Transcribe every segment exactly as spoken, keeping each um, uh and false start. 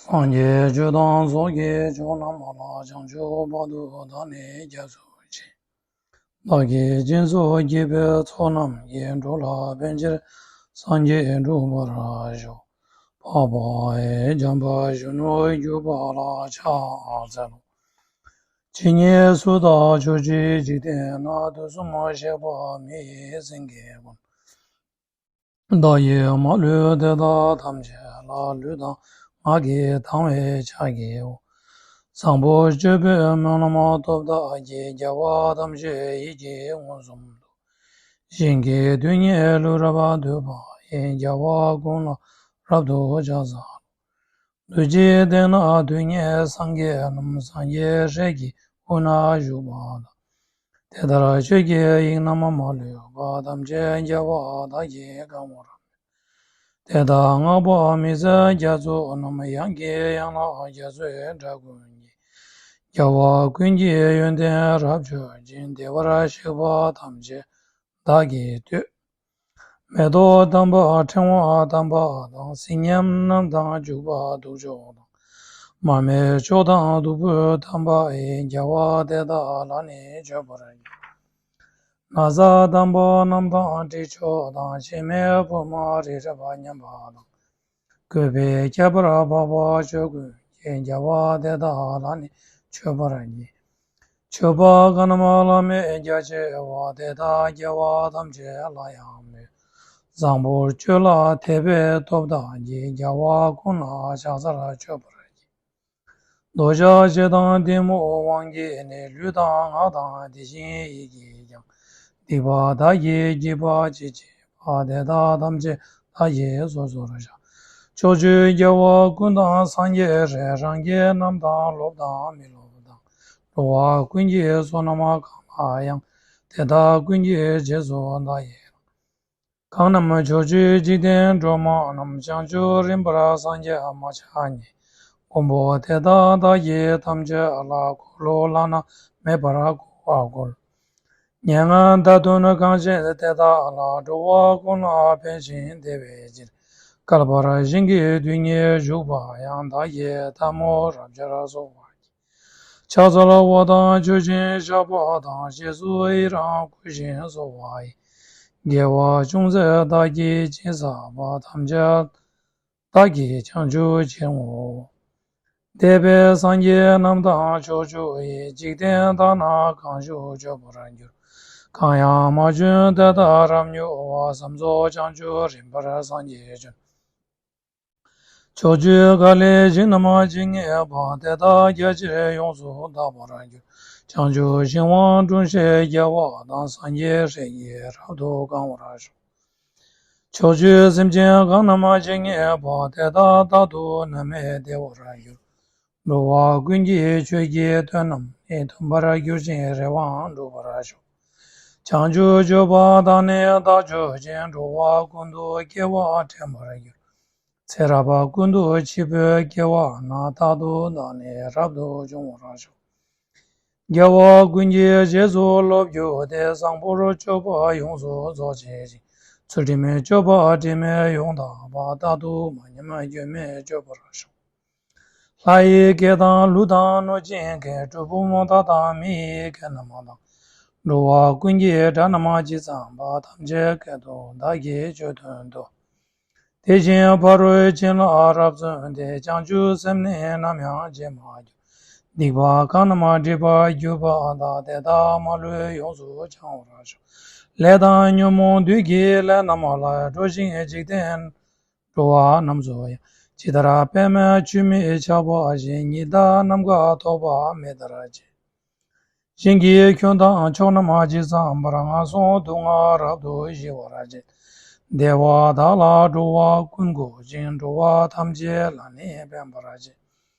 སངས་རྒྱས་ཆོས་དང་ཚོགས་ཀྱི་མཆོག་རྣམས་ལ། བྱང་ཆུབ་བར་དུ་བདག་ནི་རྒྱ་མཚོ་ཆེ། བདག་གིས་སྦྱིན་སོགས་བགྱིས་པའི་ཚོགས་རྣམས་ཀྱིས། འགྲོ་ལ་ཕན་ཕྱིར་སངས་རྒྱས་འགྲུབ་པར་ཤོག། འཕགས་པ་ཨེ་འཇམ་དཔལ་གཞོན་ནུར་གྱུར་པ་ལ་ཕྱག་འཚལ་ལོ། ཇི་སྙེད་སུ་དག་ཕྱོགས་བཅུའི་འཇིག་རྟེན་ན། དུས་གསུམ་གཤེགས་པ་མི་ཡི་སེང་གེ་ཀུན། བདག་གིས་མ་ལུས་དེ་དག་ཐམས་ཅད་ལ། ལུས་དང་ངག་གིས་དང་བས་ཕྱག་བགྱིའོ། བཟང་པོ་སྤྱོད་པའི་སྨོན་ལམ་སྟོབས་དག་གིས། རྒྱལ་བ་ཐམས་ཅད་ཡིད་ཀྱིས་མངོན་སུམ་དུ། ཞིང་གི་རྡུལ་སྙེད་ལུས་རབ་འདུས་པ་ཡི། རྒྱལ་བ་ཀུན་ལ་རབ་ཏུ་ཕྱག་འཚལ་ལོ། རྡུལ་གཅིག་སྟེང་ན་རྡུལ་སྙེད་སངས་རྒྱས་རྣམས། སངས་རྒྱས་སྲས་ཀྱི་དབུས་ན་བཞུགས་པ་དང་། དེ་ལྟར་ཆོས་ཀྱི་དབྱིངས་རྣམས་མ་ལུས་པ། ཐམས་ཅད་རྒྱལ་བ་དག་གིས་གང་བར་མོས། དེ་དག་བསྔགས་པ་མི་ཟད་རྒྱ་མཚོ་རྣམས། ཡང་གི་ཡན་ལག་རྒྱ་མཚོའི་སྒྲ་ཀུན་གྱིས། རྒྱལ་བ་ཀུན་གྱི་ཡོན་ཏན་རབ་བརྗོད་ཅིང་། བདེ་བར་གཤེགས་པ་ཐམས་ཅད་བདག་གིས་བསྟོད། མེ་ཏོག་དམ་པ་ཕྲེང་བ་དམ་པ་དང་། སིལ་སྙན་རྣམས་དང་བྱུག་པ་གདུགས་མཆོག་དང་། མར་མེ་མཆོག་དང་བདུག་སྤོས་དམ་པ་ཡིས། རྒྱལ་བ་དེ་དག་ལ་ནི་མཆོད་པར་བགྱི། ན་བཟའ་དམ་པ་རྣམས་དང་དྲི་མཆོག་དང་། བྱད་མའི་ཕུར་མ་རི་རབ་མཉམ་པ་དང་། བཀོད་པའི་ཁྱད་པར་འཕགས་པ་མཆོག་ཀུན་གྱིས། རྒྱལ་བ་དེ་དག་ལ་ནི་མཆོད་པར་བགྱི། མཆོད་པ་གང་རྣམས་བླ་མེད་རྒྱ་ཆེ་བ། དེ་དག་རྒྱལ་བ་ཐམས་ཅད་ལ་ཡང་མོས། བཟང་པོར་སྤྱོད་ལ་དད་པའི་སྟོབས་དག་གིས། རྒྱལ་བ་ཀུན་ལ་ཕྱག་འཚལ་མཆོད་པར་བགྱི། འདོད་ཆགས་ཞེ་སྡང་གཏི་མུག་དབང་གིས་ནི། ལུས་དང་ངག་དང་དེ་བཞིན་ཡིད་ཀྱིས་ཀྱང་། སྡིག་པ་བདག་གིས་བགྱིས་པ་ཅི་མཆིས་པ། དེ་དག་ཐམས་ཅད་བདག་གིས་སོ་སོར་བཤགས། ཕྱོགས་བཅུའི་རྒྱལ་བ་ཀུན་དང་སངས་རྒྱས་སྲས། རང་རྒྱལ་རྣམས་དང་སློབ་དང་མི་སློབ་དང་། འགྲོ་བ་ཀུན་གྱི་བསོད་ནམས་གང་ལ་ཡང་། དེ་དག་ཀུན་གྱི་རྗེས་སུ་བདག་ཡི་རང་། གང་རྣམས་ཕྱོགས་བཅུའི་འཇིག་རྟེན་འགྲོ་མ་རྣམས། བྱང་ཆུབ་རིམ་པར་སངས་རྒྱས་མ་ཆགས་ཉིད། མགོན་པོ་དེ་དག་བདག་གིས་ཐམས་ཅད་ལ། འཁོར་ལོ་བླ་ན་མེད་པར་བསྐོར་བར་བསྐུལ། མྱ་ངན་འདའ་སྟོན་གང་བྱེད་དེ་དག་ལ། འགྲོ་བ་ཀུན་ལ་ཕན་ཞིང་བདེ་བའི་ཕྱིར། བསྐལ་པར་ཞིང་གི་རྡུལ་སྙེད་བཞུགས་པ་ཡང་། བདག་གིས་ཐལ་མོ་རབ་སྦྱར་གསོལ་བ། ཕྱག་འཚལ་བ་དང་མཆོད་ཅིང་བཤགས་པ་དང་། རྗེས་སུ་ཡི་རང་བསྐུལ་ཞིང་གསོལ་བ་ཡི། དགེ་བ་ཅུང་ཟད་བདག་གིས་ཅི་བསགས་པ། ཐམས་ཅད་བདག་གིས་བྱང་ཆུབ་ཕྱིར་བསྔོའོ། འདས་པའི་སངས་རྒྱས་རྣམས་དང་ཕྱོགས་བཅུ་ཡི། འཇིག་རྟེན་དག་ན་གང་བཞུགས་མཆོད་པར་གྱུར། གང་ཡང་མ་བྱོན་དེ་དག་རབ་མྱུར་བར། བསམ་རྫོགས་བྱང་ཆུབ་རིམ་པར་སངས་རྒྱས་བྱོན། ཕྱོགས་བཅུའི་ག་ལའི་ཞིང་རྣམས་ཇི་སྙེད་པ། དེ་དག་རྒྱ་ཆེར་ཡོངས་སུ་དག་པར་གྱུར། བྱང་ཆུབ་ཤིང་དབང་དྲུང་ཞེས་བྱ་བ་དང་། སངས་རྒྱས་སྲས་ཀྱིས་རབ་ཏུ་གང་བར་ཤོག། ཕྱོགས་བཅུའི་སེམས་ཅན་གང་རྣམས་ཇི་སྙེད་པ། དེ་དག་རྟག་ཏུ་ནམ་མེད་བདེ་བར་གྱུར། འགྲོ་བ་ཀུན་གྱི་ཆོས་ཀྱི་དོན་རྣམས་ནི། མཐུན་པར་གྱུར་ཅིང་རེ་བའང་འགྲུབ་པར་ཤོག། བྱང་ཆུབ་སྤྱོད་པ་དག་ནི་བདག་སྤྱོད་ཅིང་། འགྲོ་བ་ཀུན་ཏུ་སྐྱེ་བ་དྲན་པར་གྱུར། ཚེ་རབས་ཀུན་ཏུ་འཆི་བའི་སྐྱེ་བ་ན། རྟག་ཏུ་བདག་ནི་རབ་ཏུ་འབྱུང་བར་ཤོག། རྒྱལ་བ་ཀུན་གྱི་རྗེས་སུ་སློབ་གྱུར་ཏེ། བཟང་པོར་སྤྱོད་པ་ཡོངས་སུ་རྫོགས་བྱེད་ཅིང་། ཚུལ་ཁྲིམས་སྤྱོད་པ་དྲི་མེད་ཡོངས་དག་པ། རྟག་ཏུ་མ་ཉམས་སྐྱོན་མེད་སྤྱོད་པར་ཤོག། ལྷ་ཡི་སྐད་དང་ཀླུ་དང་གནོད་སྦྱིན་སྐད། གྲུལ་བུམ་དག་དང་མི་ཡི་སྐད་རྣམས་དང་། འགྲོ་བ་ཀུན་གྱི་སྒྲ་རྣམས་ཇི་ཙམ་པ། ཐམས་ཅད་སྐད་དུ་བདག་གིས་ཆོས་སྟོན་ཏོ། དེ་བཞིན་ཕ་རོལ་ཕྱིན་ལ་རབ་བརྩོན་ཏེ། བྱང་ཆུབ་སེམས་ནི་ནམ་ཡང་བརྗེད་མ་གྱུར། སྡིག་པ་གང་རྣམས་སྒྲིབ་པར་གྱུར་པ་དག། དེ་དག་མ་ལུས་ཡོངས་སུ་བྱང་བར་ཤོག། ལས་དང་ཉོན་མོངས་བདུད་ཀྱི་ལས་རྣམས་ལ། སྒྲོལ་ཞིང་འཇིག་རྟེན་འགྲོ་བ་རྣམས་སུ་ཡང་། ཇི་ལྟར་པདྨས་ཆུ་མིག་ཆགས་པ་བཞིན། ཉི་ཟླ་ནམ་མཁར་ཐོགས་པ་མེ་ལྟར་བྱས། ཞིང་གི་ཁྱོན་དང་ཕྱོགས་རྣམས་ཇི་ཙམ་པར། ངན་སོང་སྡུག་བསྔལ་རབ་ཏུ་ཞི་བར་བྱེད། བདེ་བ་དག་ལ་འགྲོ་བ་ཀུན་འགོད་ཅིང་། འགྲོ་བ་ཐམས་ཅད་ལ་ནི་ཕན་པར་བྱེད།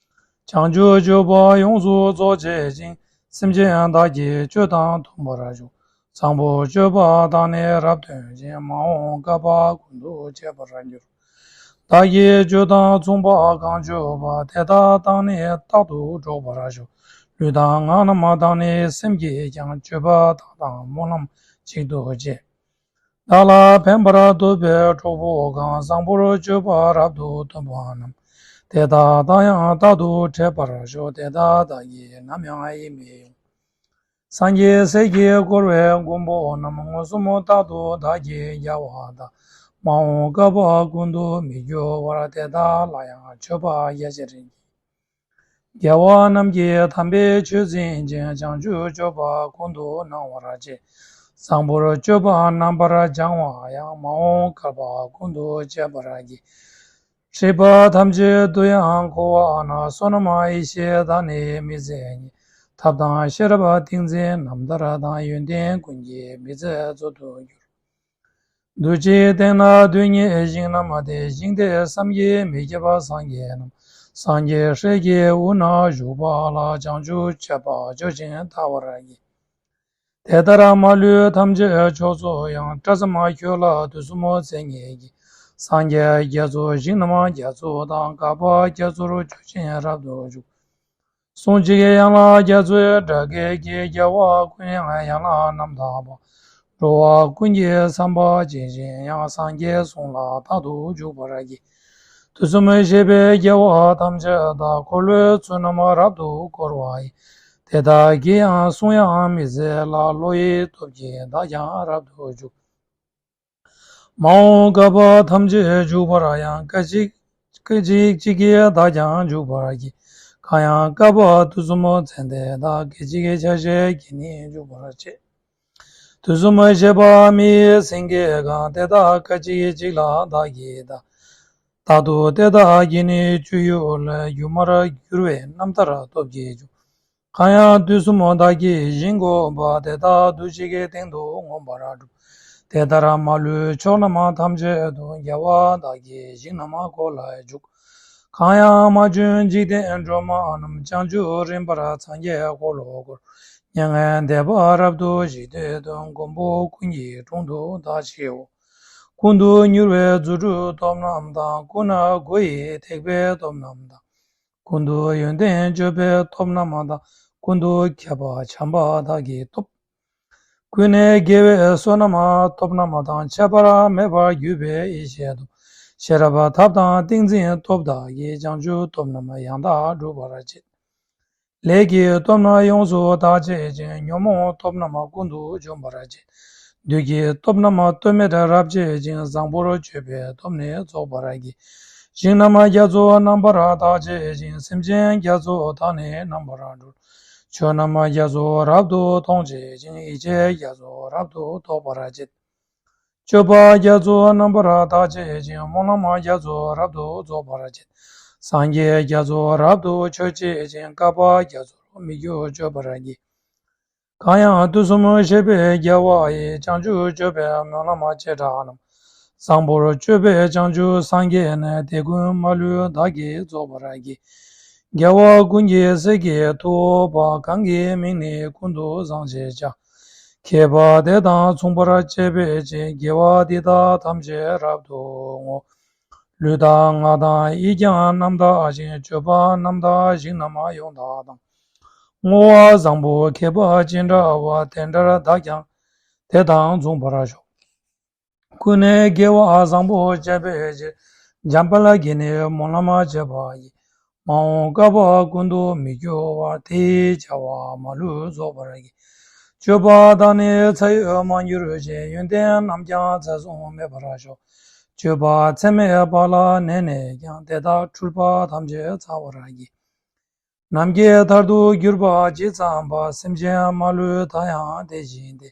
བྱང་ཆུབ་སྤྱོད་པ་ཡོངས་སུ་རྫོགས་བྱེད་ཅིང་། སེམས་ཅན་བདག་གི་སྤྱོད་དང་མཐུན་པར་ཤོག། བཟང་པོ་སྤྱོད་པ་དག་ནི་རབ་སྟོན་ཅིང་། མ་འོངས་བསྐལ་པ་ཀུན་ཏུ་སྤྱད་པར་འགྱུར། བདག་གི་སྤྱོད་དང་མཚུངས་པ་གང་བྱུང་བ། དེ་དག་དང་ནི་རྟག་ཏུ་འགྲོགས་པར་ཤོག། ལུས་དང་ངག་རྣམས་དང་ནི་སེམས་ཀྱིས་ཀྱང་། སྤྱོད་པ་དག་དང་སྨོན་ལམ་གཅིག་ཏུ་བྱེད། བདག་ལ་ཕན་པར་འདོད་པའི་གྲོགས་པོ་གང་། བཟང་པོར་སྤྱོད་པ་རབ་ཏུ་སྟོན་པ་རྣམས། དེ་དག་དང་ཡང་རྟག་ཏུ་འཕྲད་པར་ཤོག་དེ་དག་བདག་གིས་ནམ་ཡང་ཡིད་མི་དབྱུང་། སངས་རྒྱས་སྲས་ཀྱིས་བསྐོར་བའི་མགོན་པོ་རྣམས། མངོན་སུམ་རྟག་ཏུ་བདག་གིས་རྒྱལ་བ་དང་། མ་འོངས་བསྐལ་པ་ཀུན་ཏུ་མི་འགྱུར་བར། དེ་དག་ལ་ཡང་མཆོད་པ་རྒྱ་ཆེར་བགྱི། རྒྱལ་བ་རྣམས་ཀྱི་དམ་པའི་ཆོས་འཛིན་ཅིང་། བྱང་ཆུབ་སྤྱོད་པ་ཀུན་ཏུ་སྣང་བར་བྱེད། བཟང་པོར་སྤྱོད་པ་རྣམ་པར་སྦྱང་བ་ཡང་། མ་འོངས་བསྐལ་པ་ཀུན་ཏུ་སྤྱད་པར་བགྱི། སྲིད་པ་ཐམས་ཅད་དུ་ཡང་འཁོར་བ་ན། བསོད་ནམས་ཡེ་ཤེས་དང་ནི་མི་ཟད་ཉིད། ཐབས་དང་ཤེས་རབ་ཏིང་འཛིན་རྣམ་ཐར་དང་། ཡོན་ཏན་ཀུན་གྱི་མི་ཚད་མཛོད་དུ་གྱུར། རྡུལ་གཅིག་སྟེང་ན་རྡུལ་སྙེད་ཞིང་རྣམས་ཏེ། ཞིང་དེ་བསམ་གྱིས་མི་ཁྱབ་པ་སངས་རྒྱས་རྣམས། སངས་རྒྱས་སྲས་ཀྱི་དབུས་ན་བཞུགས་པ་ལ། བྱང་ཆུབ་སྤྱད་པ་སྤྱོད་ཅིང་བལྟ་བར་བགྱི། དེ་ལྟར་མ་ལུས་ཐམས་ཅད་མཆོག་རྫོགས་ཡང་། སྐྲ་ཙམ་ཁྱོད་ལ་དུས་གསུམ་མཚན་ཉིད་ཀྱི། སངས་རྒྱས་རྒྱ་མཚོ་ཞིང་རྣམས་རྒྱ་མཚོ་དང་། བསྐལ་པ་རྒྱ་མཚོར་སྤྱོད་ཅིང་རབ་ཏུ་འཇུག། གསུང་གཅིག་གིས་ཡན་ལག་རྒྱ་མཚོའི་སྒྲ་སྐད་ཀྱིས། རྒྱལ་བ་ཀུན་དབྱངས་ཡན་ལག་རྣམ་དག་པ། འགྲོ་བ་ཀུན་གྱི་བསམ་པ་ཇི་བཞིན་དབྱངས། སངས་རྒྱས་གསུང་ལ་རྟག་ཏུ་འཇུག་པར་བགྱི། དུས་གསུམ་གཤེགས་པའི་རྒྱལ་བ་ཐམས་ཅད་དག། འཁོར་ལོའི་ཚུལ་རྣམས་རབ་ཏུ་བསྐོར་བ་ཡི། དེ་དག་གི་ཡང་གསུང་དབྱངས་མི་ཟད་ལ། བློ་ཡི་སྟོབས་ཀྱིས་བདག་ཀྱང་རབ་ཏུ་འཇུག། མ་འོངས་བསྐལ་པ་ཐམས་ཅད་འཇུག་པར་ཡང་། སྐད་ཅིག་སྐད་ཅིག་གཅིག་གིས་བདག་ཀྱང་འཇུག་པར་བགྱི། གང་ཡང་བསྐལ་པ་དུས་གསུམ་ཚད་དེ་དག། སྐད་ཅིག་གི་ཆ་ཤས་ཀྱིས་ནི་འཇུག་པར་བྱེད། དུས་གསུམ་གཤེགས་པ་མི་ཡི་སེང་གེ་གང་། དེ་དག་སྐད་ཅིག་གཅིག་ལ་བདག་གིས་བལྟ། རྟག་ཏུ་དེ་དག་གི་ནི་སྤྱོད་ཡུལ་ལས། སྒྱུ་མར་འགྱུར་བའི་རྣམ་ཐར་སྟོབས་ཀྱིས་འཇུག། གང་ཡང་དུས་གསུམ་བདག་གིས་ཞིང་བཀོད་པ། དེ་དག་རྡུལ་གཅིག་གི་སྟེང་དུ་མངོན་པར་གྲུབ། དེ་ལྟར་མ་ལུས་ཕྱོགས་རྣམས་ཐམས་ཅད་དུ། རྒྱལ་བ་བདག་གིས་ཞིང་རྣམས་བཀོད་ལ་འཇུག། གང་ཡང་མ་བྱོན་འཇིག་རྟེན་སྒྲོན་མ་རྣམས། བྱང་ཆུབ་རིམ་པར་སངས་རྒྱས་འཁོར་ལོ་བསྐོར། མྱ་ངན་འདས་པ་རབ་ཏུ་ཞི་སྟེ་སྟོན། མགོན་པོ་ཀུན་གྱི་དྲུང་དུ་བདག་མཆིའོ། ཀུན་ཏུ་མྱུར་བའི་རྫུ་འཕྲུལ་སྟོབས་རྣམས་དང་། ཀུན་ནས་སྒོ་ཡི་ཐེག་པའི་སྟོབས་རྣམས་དང་། ཀུན་ཏུ་ཡོན་ཏན་སྤྱོད་པའི་སྟོབས་རྣམས་དང་། ཀུན་ཏུ་ཁྱབ་པ་བྱམས་པ་དག་གི་སྟོབས། ཀུན་ནས་དགེ་བའི་བསོད་ནམས་སྟོབས་རྣམས་དང་། ཁྱད་པར་མེད་པར་གྱུར་པའི་ཡེ་ཤེས་སྟོབས། ཤེས་རབ་ཐབས་དང་ཏིང་འཛིན་སྟོབས་དག་གིས། བྱང་ཆུབ་སྟོབས་རྣམས་ཡང་དག་སྒྲུབ་པར་བྱེད། ལས་ཀྱི་སྟོབས་རྣམས་ཡོངས་སུ་དག་བྱེད་ཅིང་། ཉོན་མོངས་སྟོབས་རྣམས་ཀུན་ཏུ་འཇོམས་པར་བྱེད། བདུད་ཀྱི་སྟོབས་རྣམས་ལྟོས་མེད་རབ་བྱེད་ཅིང་། བཟང་པོར་སྤྱོད་པའི་སྟོབས་ནི་རྫོགས་པར་བགྱི། ཞིང་རྣམས་རྒྱ་མཚོ་རྣམ་པར་དག་བྱེད་ཅིང་། སེམས་ཅན་རྒྱ་མཚོ་དག་ནི་རྣམ་པར་སྒྲོལ། ཆོས་རྣམས་རྒྱ་མཚོ་རབ་ཏུ་མཐོང་བྱེད་ཅིང་། ཡིད་ཆེས་རྒྱ་མཚོ་རབ་ཏུ་རྟོགས་པར་བྱེད། སྤྱོད་པ་རྒྱ་མཚོ་རྣམ་པར་དག་བྱེད་ཅིང་། སྨོན་ལམ་རྒྱ་མཚོ་རབ་ཏུ་རྫོགས་པར་བྱེད། སངས་རྒྱས་རྒྱ་མཚོ་རབ་ཏུ་མཆོད་བྱེད་ཅིང་། བསྐལ་པ་རྒྱ་མཚོར་མི་འགྱུར་སྤྱོད་པར་བགྱི། གང་ཡང་དུས་གསུམ་གཤེགས་པའི་རྒྱལ་བ་ཡི། བྱང་ཆུབ་སྤྱོད་པའི་སྨོན་ལམ་བྱེ་བྲག་རྣམས། བཟང་པོར་སྤྱོད་པའི་བྱང་ཆུབ་སངས་རྒྱས་ནི། དེ་ཀུན་མ་ལུས་བདག་གིས་རྫོགས་པར་བགྱི། རྒྱལ་བ་ཀུན་གྱི་སྲས་ཀྱི་ཐུ་བོ་པ། གང་གི་མིང་ནི་ཀུན་ཏུ་བཟང་ཞེས་བྱ། མཁས་པ་དེ་དང་མཚུངས་པར་སྤྱད་པའི་ཕྱིར། དགེ་བ་འདི་དག་ཐམས་ཅད་རབ་ཏུ་བསྔོ། ལུས་དང་ངག་དང་ཡིད་ཀྱང་རྣམ་དག་ཅིང་། སྤྱོད་པ་རྣམ་དག་ཞིང་རྣམས་ཡོངས་དག་དང་། བསྔོ་བ་བཟང་པོ་མཁས་པ་ཅི་འདྲ་བ། དེ་འདྲར་བདག་ཀྱང་དེ་དང་མཚུངས་པར་ཤོག། ཀུན་ནས་དགེ་བ་བཟང་པོ་སྤྱད་པའི་ཕྱིར། འཇམ་དཔལ་གྱིས་ནི་སྨོན་ལམ་བྱས་པ་ཡིས། མ་འོངས་བསྐལ་པ་ཀུན་ཏུ་མི་འགྱུར་བར། དེ་ཡི་བྱ་བ་མ་ལུས་རྫོགས་པར་བགྱི། སྤྱོད་པ་དག་ནི་ཚ་ཡོད་མ་གྱུར་ཅིང་། ཡོན་ཏན་རྣམས་ཀྱང་ཚད་བཟུང་མེད་པར་ཤོག། སྤྱོད་པ་ཚད་མེད་པ་ལ་གནས་ནས་ཀྱང་། དེ་དག་འཁྲུལ་པ་ཐམས་ཅད་ཚར་བར་བགྱི། ནམ་མཁའི་མཐར་ཐུག་གྱུར་པ་ཇི་ཙམ་པ། སེམས་ཅན་མ་ལུས་མཐའ་ཡང་དེ་བཞིན་ཏེ།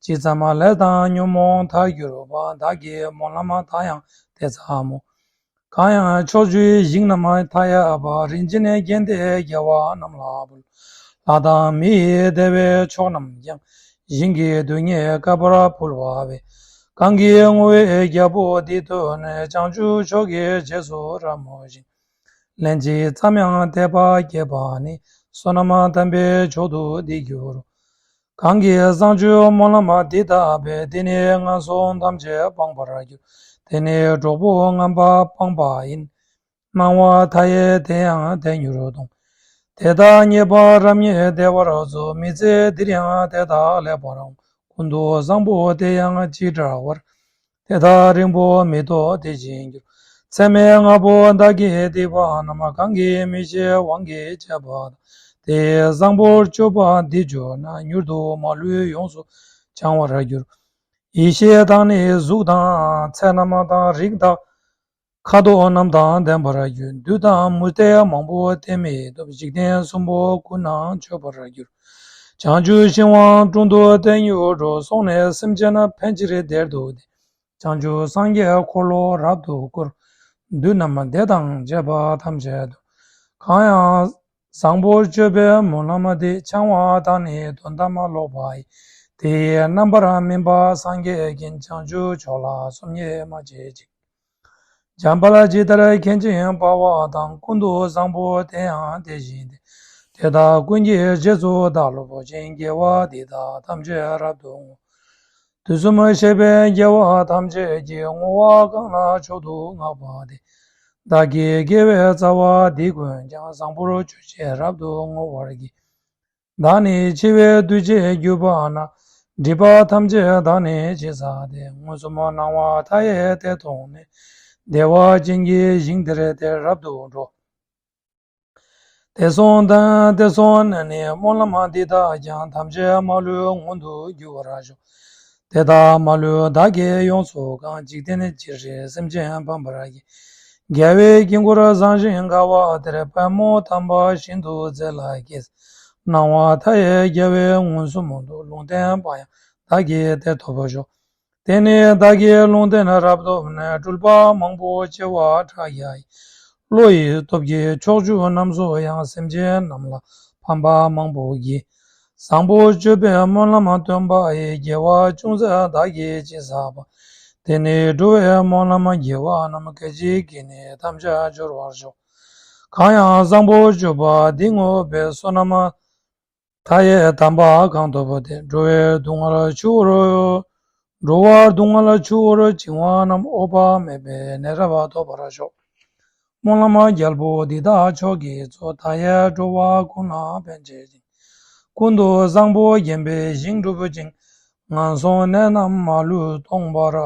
ཇི་ཙམ་ལས་དང་ཉོན་མོངས་མཐར་གྱུར་པ། བདག་གི་སྨོན་ལམ་མཐའ་ཡང་དེ་ཙམ་མོ། གང་ཡང་ཕྱོགས་བཅུའི་ཞིང་རྣམས་མཐའ་ཡས་པ། རིན་ཆེན་རྒྱན་དེ་རྒྱལ་བ་རྣམས་ལ་ཕུལ། ལྷ་དང་མི་ཡི་བདེ་བའི་མཆོག་རྣམས་ཀྱང་། ཞིང་གི་རྡུལ་སྙེད་བསྐལ་པར་ཕུལ་བ་བས། གང་གིས་བསྔོ་བའི་རྒྱལ་པོ་འདི་ཐོས་ནས། བྱང་ཆུབ་མཆོག་གི་རྗེས་སུ་རབ་མོས་ཤིང་། ལན་ཅིག་ཙམ་ཡང་དད་པ་སྐྱེས་པ་ནི། བསོད་ནམས་དམ་པའི་མཆོག་ཏུ་འདི་འགྱུར་རོ། གང་གིས་བཟང་སྤྱོད་སྨོན་ལམ་འདི་བཏབ་པས། དེ་ནི་ངན་སོང་ཐམས་ཅད་སྤངས་པར་འགྱུར། དེ་ནི་གྲོགས་པོ་ངན་པ་སྤངས་པ་ཡིན། སྣང་བ་མཐའ་ཡས་དེ་ཡང་དལ་མྱུར་ལྟུང་། དེ་དག་རྙེད་པ་རབ་རྙེད་བདེ་བར་རྫོགས། མི་ཚེ་འདིར་ཡང་དེ་དག་ལེགས་པར་འོང་། ཀུན་ཏུ་བཟང་པོ་དེ་ཡང་ཅི་འདྲ་བར། དེ་དག་རིང་པོ་མི་ཐོགས་དེ་བཞིན་འགྱུར། ཚད་མེད་ལྔ་པོ་བདག་གིས་བསྡིགས་པ་རྣམས། གང་གིས་མི་ཤེས་དབང་གིས་བྱས་པ་དང་། དེ་བཟང་པོར་སྤྱོད་པ་འདི་བྱུང་ན། མྱུར་དུ་མ་ལུས་ཡོངས་སུ་བྱང་བར་འགྱུར། ཡེ་ཤེས་དང་ནི་གཟུགས་དང་ཚེ་རྣམས་དང་། རིགས་དང་ཁ་དོག་རྣམས་དང་ལྡན་པར་འགྱུར། བདུད་དང་མུ་སྟེགས་མང་པོ་དེ་མི་ཐུབ། འཇིག་རྟེན་གསུམ་པོ་ཀུན་ནས་ཆོད་པར་འགྱུར། བྱང་ཆུབ་ཤིང་དབང་དྲུང་དུ་བརྟན་གྱུར་འགྲོ། སོང་ནས་སེམས་ཅན་ཕན་ཕྱིར་དེར་འདུག་སྟེ། བྱང་ཆུབ་སངས་རྒྱས་འཁོར་ལོ་རབ་ཏུ་བསྐོར། བདུད་རྣམས་སྡེ་དང་བཅས་པ་ཐམས་ཅད་དུ། གང་ཡང་བཟང་པོར་སྤྱོད་པའི་སྨོན་ལམ་འདི། འཆང་བ་དང་ནི་དོན་དམ་ལོག་པ་ཡི། དེ་ཡི་རྣམ་པར་སྨིན་པ་སངས་རྒྱས་ཀྱིས། བྱང་ཆུབ་མཆོག་ལ་སོམ་ཉི་མ་བྱེད་ཅིག། འཇམ་དཔལ་ཇི་ལྟར་མཁྱེན་ཅིང་དཔའ་བ་དང་། ཀུན་ཏུ་བཟང་པོ་དེ་ཡང་དེ་བཞིན་ཏེ། དེ་དག་ཀུན་གྱི་རྗེས་སུ་བདག་སློབ་ཅིང་། དགེ་བ་འདི་དག་ཐམས་ཅད་རབ་ཏུ་བསྔོ། དུས་གསུམ་གཤེགས་པའི་རྒྱལ་བ་ཐམས་ཅད་ཀྱིས། བསྔོ་བ་གང་ལ་མཆོག་ཏུ་བསྔགས་པ་དེས། བདག་གི་དགེ་བའི་རྩ་བ་འདི་ཀུན་ཀྱང་། བཟང་པོར་གྱུར་ཅིང་རབ་ཏུ་བསྔོ་བར་བགྱི། བདག་ནི་འཆི་བའི་དུས་བྱེད་གྱུར་པ་ན། སྒྲིབ་པ་ཐམས་ཅད་བདག་ནི་ཕྱིར་བསལ་ཏེ། མངོན་སུམ་སྣང་བ་མཐའ་ཡས་དེ་མཐོང་ནས། བདེ་བ་ཅན་གྱི་ཞིང་དེར་དེ་རབ་ཏུ་འགྲོ། དེ་སོང་དང་དེ་སོང་ནས་ནི། སྨོན་ལམ་འདི་དག་ཀྱང་ཐམས་ཅད་མ་ལུས་མངོན་དུ་འགྱུར་བར་ཤོག། དེ་དག་མ་ལུས་བདག་གིས་ཡོངས་སུ་བཀང་། འཇིག་རྟེན་ཇི་སྲིད་སེམས་ཅན་ཕམ་པར་བགྱི། རྒྱལ་བའི་དཀྱིལ་འཁོར་བཟང་ཞིང་དགའ་བ་དེར། པདྨོ་དམ་པ་ཤིན་ཏུ་མཛེས་ལ་སྐྱེས། སྣང་བ་མཐའ་ཡས་རྒྱལ་བས་མངོན་སུམ་དུ། ལུང་བསྟན་པ་ཡང་བདག་གིས་དེར་ཐོབ་ཤོག། དེ་ནས་བདག་གིས་ལུང་བསྟན་རབ་ཐོབ་ནས། སྤྲུལ་པ་མང་པོ་བྱེ་བ་ཕྲག་བརྒྱ་ཡིས། བློ་ཡི་སྟོབས་ཀྱིས་ཕྱོགས་བཅུ་རྣམས་སུ་ཡང་། སེམས་ཅན་རྣམས་ལ་ཕན་པ་མང་པོ་བགྱི། བཟང་པོར་སྤྱོད་པའི་སྨོན་ལམ་སྟོན་པ་ཡི། དགེ་བ་ཅུང་ཟད་བདག་གིས་ཅི་བསགས་པ། དེ་ནི་འགྲོ་བའི་སྨོན་ལམ་དགེ་བ་རྣམས། སྐད་ཅིག་གིས་ནི་ཐམས་ཅད་སྦྱོར་བར་ཤོག། གང་ཡང་བཟང་པོར་སྤྱོད་པ་འདི་བསྔོས་པས། བསོད་ནམས་མཐའ་ཡས་དམ་པ་གང་ཐོབ་པ་དེས། འགྲོ་བའི་སྡུག་བསྔལ་ཆུ་བོར། འགྲོ་བ་སྡུག་བསྔལ་ཆུ་བོར་བྱིང་བ་རྣམས། འོད་དཔག་མེད་པའི་གནས་རབ་ཐོབ་པར་ཤོག། སྨོན་ལམ་རྒྱལ་པོ་འདི་དག་མཆོག་གིས་རྫོགས། མཐའ་ཡས་འགྲོ་བ་ཀུན་ལ་ཕན་བྱེད་ཅིང་། ཀུན་ཏུ་བཟང་པོ་བརྒྱན་པའི་ཞིང་སྒྲུབ་ཅིང་། ངན་སོང་གནས་རྣམས་མ་ལུས་སྟོངས་པར་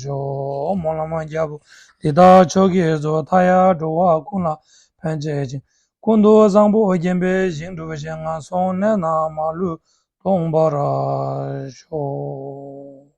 ཤོག། སྨོན་ལམ་རྒྱལ་པོ་འདི་དག་མཆོག་གིས་རྫོགས། མཐའ་ཡས་འགྲོ་བ་ཀུན་ལ་ཕན་བྱེད་ཅིང་། ཀུན་ཏུ་བཟང་པོ་བརྒྱན་པའི་ཞིང་སྒྲུབ་ཅིང་། ངན་སོང་གནས་རྣམས་མ་ལུས་སྟོངས་པར་ཤོག།